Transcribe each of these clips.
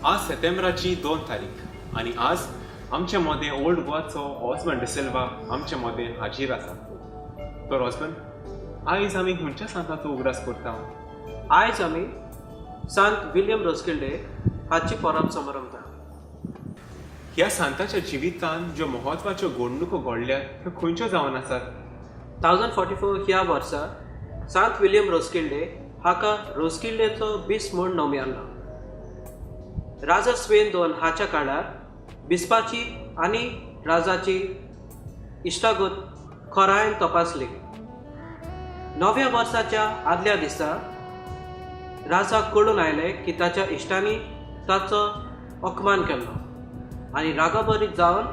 आज सेतेंब्राची 2 तारीख आनी आज आमचे मदें ओल्ड गोवाचो ऑसबंड डिसिल्वा आमचे मदें हाजीर आसा. तर ऑसबंड, आयज आमी खंयच्या सांताचो उगडास करता? आयज आमी सांत विल्यम रोस्किल्डे हाची परब समारंभता. ह्या सांताच्या जिवितांत ज्यो म्हत्वाच्यो घडणुको घडल्यात त्यो खंयच्यो जावन आसात? 1044 ह्या वर्सा सांत विल्यम रोस्किल्डे हाका रोस्किल्डेचो बिस्प म्हूण नोमियालो. राजा स्वेन 2 हाच्या काळार बिस्पाची आनी राजाची इश्टागत खोरायन तपासली. नव्या वर्साच्या आदल्या दिसा राजाक कळून आयलें की ताच्या इश्टांनी ताचो अपमान केल्लो आनी रागाबरीत जावन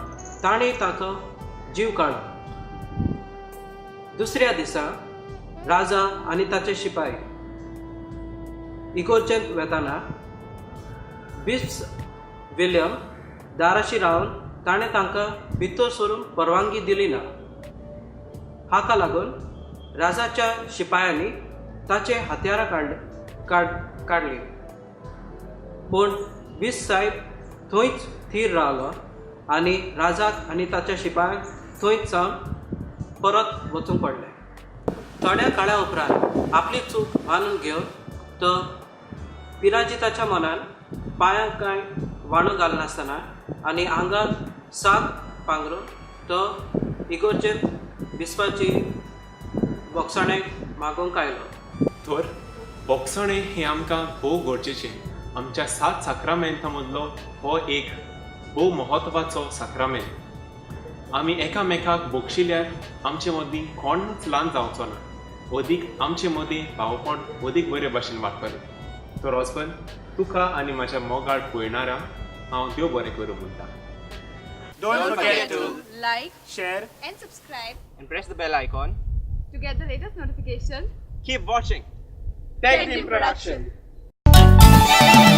ताणें ताचो जीव काडलो. दुसऱ्या दिसा राजा आनी ताचे शिपाय इगोर्जेंत वेताना बिस्प विल्यम दाराशी रावन ताणें तांकां भितर सरूंक परवानगी दिली ना. हाका लागून राजाच्या शिपायांनी ताचे हत्यारां काडली, पूण बिस्प साहेब थंयच थीर रावलो आनी राजाक आनी ताच्या शिपायांक थंयच सावन परत वचूंक पडलें. थोड्या काळा उपरांत आपली चूक मानून घेवन तो पिराजिताच्या मनान पांयांक कांय वाणो घालनासतना आनी आंगार साक पांगरून तो इगोर्जेंत बिस्पाची बोगसाणें मागूंक आयलो. तर बोगसणें हें आमकां भोव गरजेचें. आमच्या 7 साक्रामेंता मदलो हो एक भोव म्हत्वाचो साक्रामेंत. आमी एकामेकाक बक्षिल्यार आमचे मदीं कोणूच ल्हान जावचो ना, अदीक आमचे मदीं भावपण अदीक बरे भाशेन वाडटलें. तर ऑसबन, तुका आनी म्हाज्या मोगाळ पळयणारांक हांव देव बरें करूं म्हणटा. Don't forget to like, share and subscribe and press the bell icon to get the latest notification. Keep watching Tech Team Production. Production.